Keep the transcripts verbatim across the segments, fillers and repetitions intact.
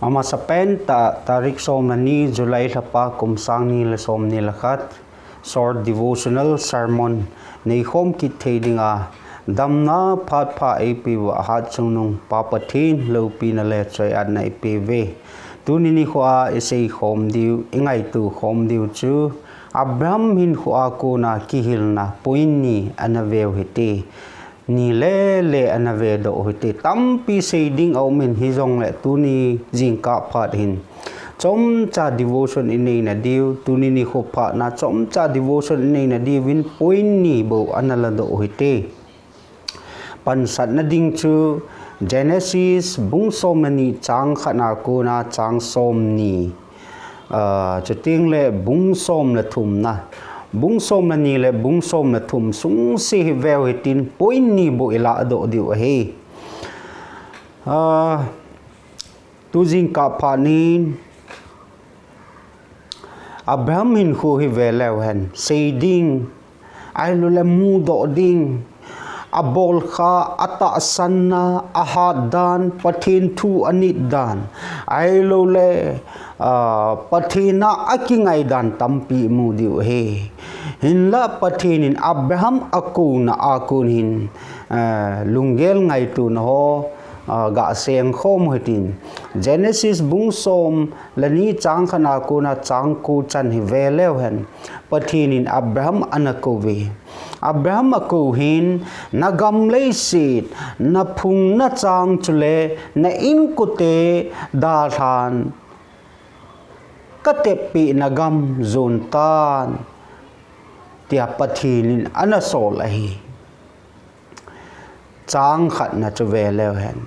Amasapen tah, tarik som le ni, July lhapa, kum sang ni le som ni le khat, short devotional sermon neikhom kit thei dinga, damna phat pha eipeuva hatchungnung Pa Pathen loupina le choi-atna ipeuve. Tuni nikhoa iseikhom diu, ingaito khom diu chu, Abraham hinkhoa kona kihilna point ni ana veu hite. Ni le le ana vedoh u hite. Tampi sei ding aumin, hijongle tuni jingkah phat hin chomcha devotion ineina diu, tuni nikho phatna chomcha devotion ineina diuvin point ni bou ana ladoh u hite. Pansatna ding chu Genesis bung som le ni chang khatna kona chang som ni, ah, chuteng le bung som le thumna, bung som le ni le bung som le thum sungse hi veu hitin point ni bou iladoh diu ahi. Ah, tu jingkah phat nin Abraham hinkho hi veleu hen, sei ding, ahiloule mudoh ding, abolkha, atahsanna, ahat dan, Pathen thu anit dan, ahiloule, ah, Pathen a akingai dan tampi imu diu ahi. Hinla Pathen in Abraham akouna a kon hin, ah, lunggel ngaitona ho, ah, gaseng khom u hitin. Genesis bung som le ni chang khatna kona chang ko chan hi veleu hen, Pathen in Abraham ana kouve. Abraham akou hin, nagam leiset, naphung nachang chule na inkote dalhan, kateppehna gam jon tan, tia Pathen in ana sol ahi. Chang khatna chu veleu hen,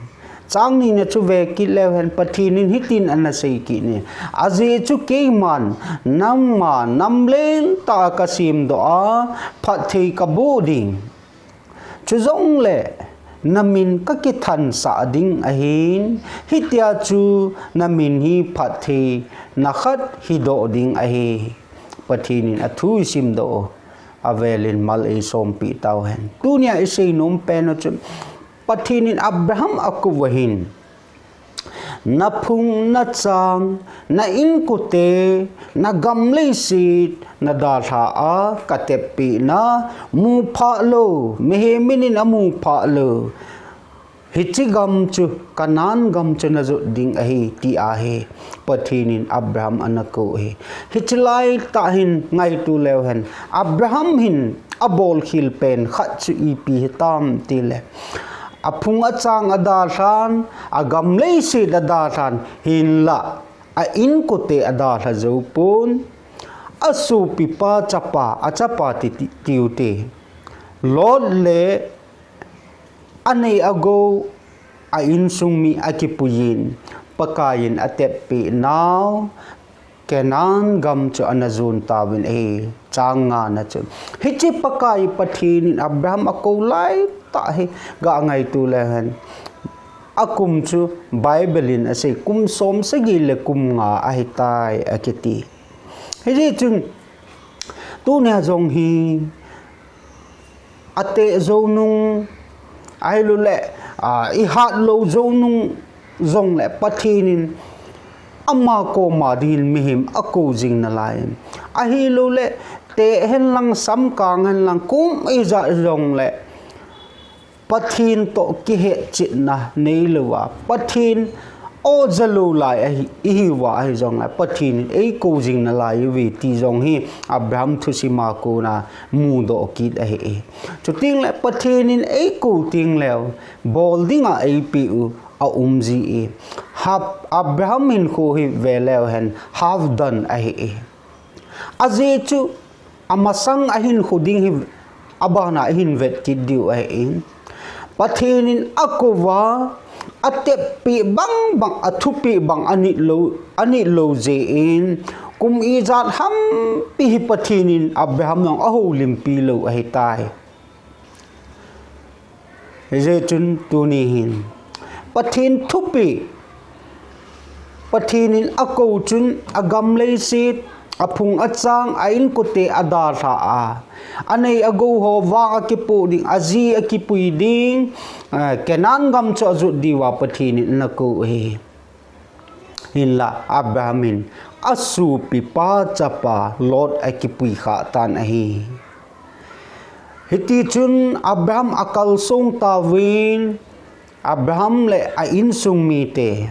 chang nina chu vekit leu hen, Pathen in hitin ana sei kit e. Ajeh chu keiman nangma nam lentah a kasemdoh a, phatthei kaboh ding, chujongle namin kakithansah ding ahin, hitia chu namin hi phattheina khat hidoh ding ahi. Pathen in athu isimdoh u avelin mal eisompeh tauhen. Tunia iseinom pen u chu, Pathen in Abraham akouva hin, naphung nachang, na inkote, nagam leiset nadalha a kateppehna, muphah lou, mihem minin amuphah lou, hiche gam chu, Canaan gam chu najot ding ahi, ti ahi. Pathen in Abraham ana kou ahi. Hiche laitah hin ngaito leu hen, Abraham hin abolkhel pen khat chu ipi hitam tile, aphung achang adalhan, agam leiset adalhan, hinla a inkote adalha joupon, asopipa chapa, achapa ti, ti, tiute, Lot le anei agou, a insung mi akipuiyin, Pakaiyin ateppeh nau Canaan gam chu ana jon tauvin ahi. Chang ngana chu, hiche Pakai Pathen in Abraham akou laitah hi gangaito leu hen, akum chu Bible in asei kum som sagi le kum nga ahitai akiti. Hijeh chun tunia jong hi ateh jou nung, ahiloule, ah, ihat lou jou nung jongle Pathen in ama koma dingin mihem akou jing nalai. Ahiloule, teh henlang, samkang henlang, kum ijat jongle Pathen toh kihetchetna neilouva, Pathen oja lou lai ahi, ihiuva ahijongle, Pathen in eikou jing nalai uve ti jong hi Abraham thusima kona mudoh kit ahi. Chutengle Pathen in eikou tengleu, bol dinga eipeh u aumji e. Hap-, Abraham hinkho hi veleu hen, half done ahi. Ajeh chu, amasang ahinkho ding hi abana ihin vet kit diu ahin. Pathen in akouva, ateppeh bang bang, athupeh bang anit lou, anit lou jeh in, kum ijat hampi hi Pathen in Abraham jong ahoulimpi lou ahitai. Hijeh chun tuni hin, Pathen thupeh, Pathen in akou chun agam leiset, aphung achang, a inkote adalha a, anei agou ho vang akipoh ding, aji akipui ding, eh, Canaan gam chu ajot diuva Pathen in ana kou ahi. Hinla Abraham in asopipa chapa Lot akipui khah tan ahi. Hiti chun Abraham akalsong tauvin, Abraham le a insung mite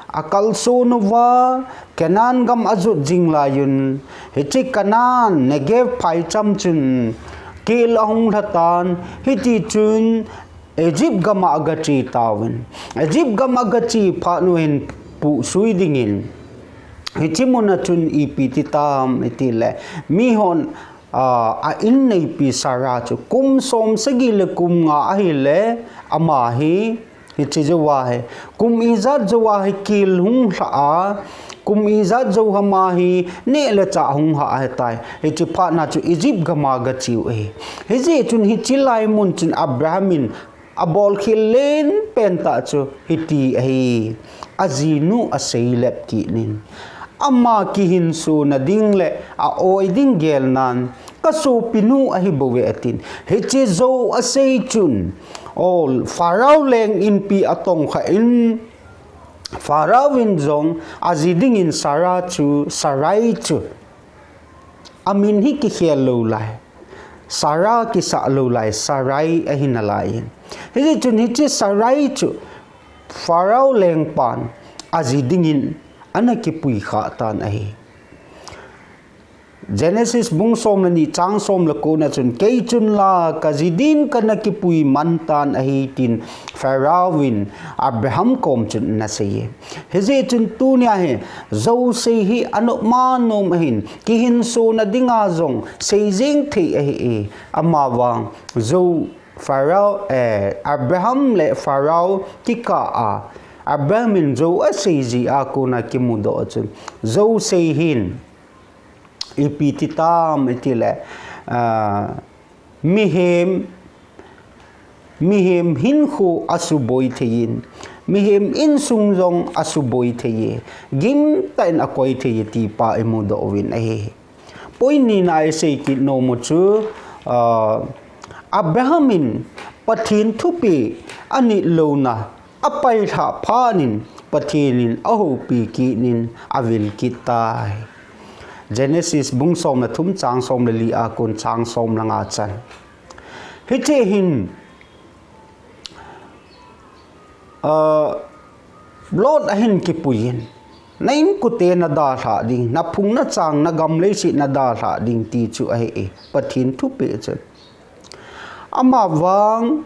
akalsong uva Canaan gam ajot jing laiyun, hiche Canaan Negev phaicham chun kel ahung lha tan, hiti chun Egypt gam a agache tauvin. Egypt gam a agache phat uhin puhsui dingin, hiche mun a chun ipi ti tam itile, mihon, a, a inneipi Sarah chu kum som sagi le kum nga ahile, ama hi, hiche jou a hi, kum ijat jou a hi kel hung lha a, kum ijat jou ham a hi neh le chah hung hah ahitai. Hiche phat na chu Egypt gam a agache u ahi. Hijeh chun hiche lai mun chun Abraham in abolkhel len pen tah chu hiti ahi. Ajinu aseilep kit in, ama kihinsona ding le a-oi ding gelnan, kasopinu ahibouve atin. Hiche jou asei chun, o, Pharaoh leng inpi atongkha in, Pharaoh in jong aji dingin Sarah chu, Sarai chu, amin hi kikhel lou lai, Sarah kisah lou lai, Sarai ahi nalaiyin. Hijeh chun hiche Sarai chu Pharaoh lengpan aji dingin ana kipui khah tan ahi. Genesis bung som le ni chang som le ko na chun, kei chun la kaji din kana kipui man tan ahi tin Pharaoh in Abraham kom chun ana seiye. Hijeh chun tunia hi jousei hi anop ma nom ahin, kihinsona dinga jong seijeng thei ahi e. Amavang jou Pharaoh, eh, Abraham le Pharaoh kikah a Abraham in jou asei jia kona kimudoh chun, jousei hin ipi ti tam itile, a, mihem, mihem hinkho asuboi theiyin, mihem insung jong asuboi theiye, gimtah in akoi theiye tipa imudoh uvin ahi. Point nina isei kit nom u chu, a, Abraham in Pathen thupeh anit louna apailhah phat in Pathen in ahoupi kit in avil kit tai. Genesis bung som le thum chang som le li a kon chang som le nga chan. Hiche hin, a, Lot ahin kipuiyin, na inkote nadalhah ding, naphung nachang, nagam leiset nadalhah ding ti chu ahi e, Pathen thupeh chu. Amavang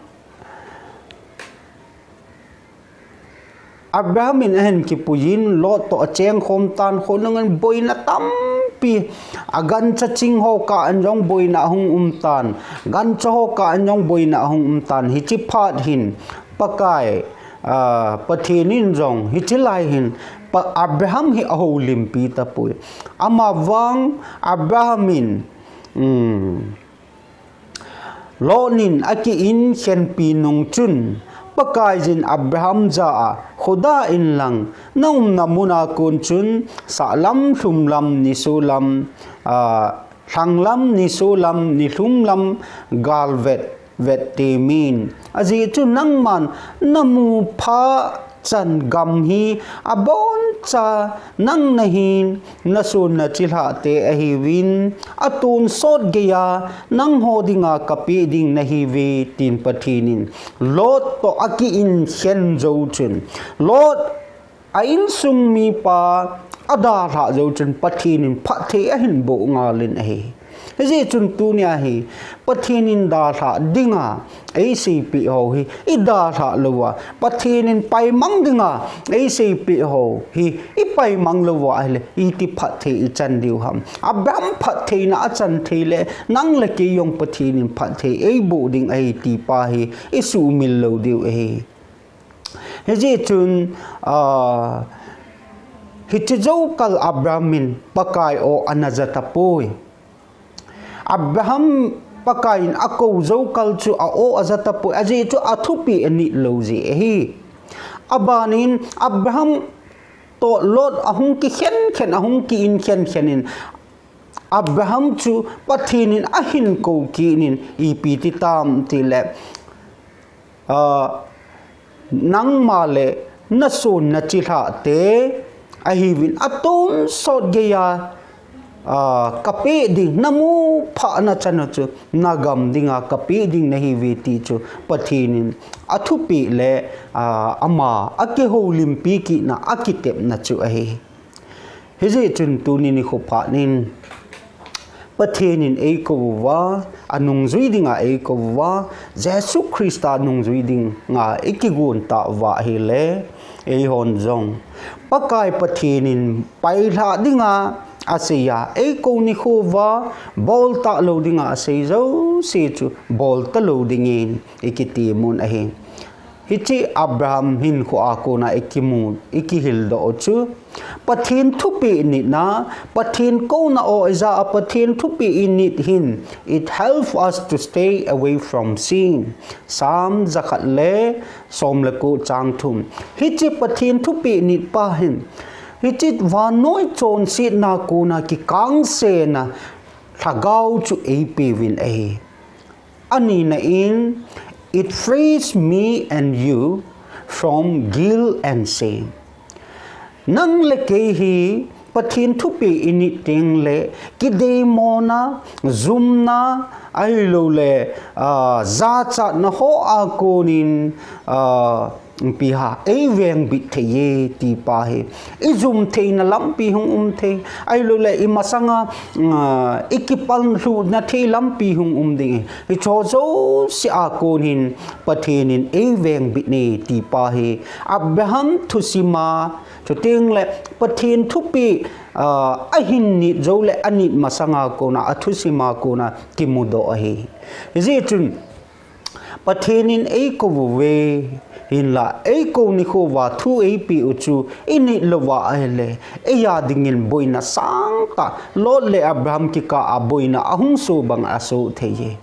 Abraham in ahin kipuiyin, Lot toh achengkhom tan, khonung in boina tampi, agancha ching ho kah in jong boina ahung um tan, gancha ho kah in jong boina ahung um tan, hiche phat hin Pakai, a, Pathen in jong hiche lai hin Pa-, Abraham hi ahoulimpi tapoi. Amavang Abraham in, um, Lot in akiinkhenpi nung chun, Pakaiyin Abraham jah a, Khuda in lang, naumna mun a kon chun, sahlam, lhumlam, nisolam, a, lhanglam, nisolam, nilhumlam, galvet, vet temin. Ajeh chu nangman namu phat chan gam hi aboncha nang nahin, nason nachilhah te ahiuvin, atonsot geiya nangho dinga kapeh ding nahiuve, tin Pathen in Lot toh akiinkhen jou chun, Lot a insung mipa adalhah jou chun Pathen in phatthei ahin boh ngal in ahi. Hijeh chun tunia hi Pathen in dalhah dinga eiseipeh ho hi idalhah louva, Pathen in paimang dinga eiseipeh ho hi ipaimang louva ahile, iti phatthei ichan diu ham? Abraham phattheina achan thei le, nang le kei jong Pathen in phatthei eiboh ding ahi tipa hi isuhmil lou diu ahi. Hijeh chun, a, hiche joukal Abraham in Pakai o ana ja tapoi. Abraham Pakai in akou joukal chu a o aja tapoi, ajeh chu athupeh anit lou jeh ahi. Abanin Abraham toh Lot ahung kikhen khen, ahung kiinkhen khen in, Abraham chu Pathen in ahin kou kit in, ipi ti tam tile, a, nangma le nason nachilhah te ahiuvin atonsot geiya, a, kapeh ding, namu phah nachan u chu nagam dinga kapeh ding nahiuve ti chu Pathen in athupeh le, a, ama akihoulimpi kitna akitepna chu ahi. Hijeh chun tuni nikho phat in Pathen in eikou uva, anungjui dinga eikou uva, Jesu Christa nungjui dinga ikigon tauva ahile, eihon jong Pakai Pathen in pailhah dinga aseiya, eikou nikho uva, bol talou dinga asei jouse chu bol talou dingin ikitemun ahi. Hiche Abraham hinkhoa kona ikimu, ikihildoh u chu Pathen thupeh nitna, Pathen kouna o ija a Pathen thupeh init hin, it help us to stay away from sin. Psalm jakhat le som le ko chang thum. Hiche Pathen thupeh nit pa hin, hiche vannoi chonsetna kona kikangsetna lhagao chu eipeuvin ahi. Anina in, it frees me and you from guilt and shame. Nang le kei hi Pathen thupeh init tengle, kideimona, jumna, ahiloule, a, jachatna hoa konin, a, ipi ham, eivengbit thei e ti pa hi. Ijum theina lampi hung um thei. Ahiloule imasanga, a, ikipallhuhna thei lampi hung um ding e. Hicheho jouse a konin Pathen in eivengbit e ti pa hi. Abraham thusima, chutengle Pathen thupeh, a, ahin nit joule anit masanga kona, athusima kona kimudoh ahi. Hijeh chun, Pathen in eikou uve, hinla eikou nikho uva thu eipeh u chu init louva ahile, eiya dingin boina sangtah, Lot le Abraham kikah a boina ahung soh bang asoh thei e.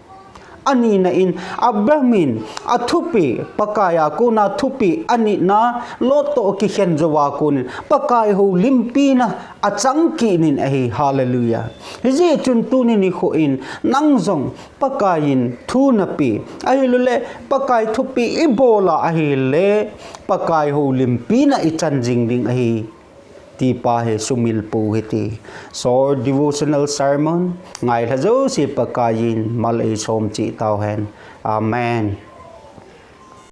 Anina in, Abraham in athupeh, Pakaiya kona thupeh anitna, Lot toh kikhen jouva konin Pakai houlimpina achang kitnin ahi. Hallelujah. Hijeh chun tuni nikho in nang jong Pakaiyin thu napeh, ahiloule Pakai thupeh ibola ahile, Pakai houlimpina ichan jing ding ahi ti pa hi sumil pou hite. Short devotional sermon ngailha jouse Pakaiyin mal eisom cheh tauhen. Amen.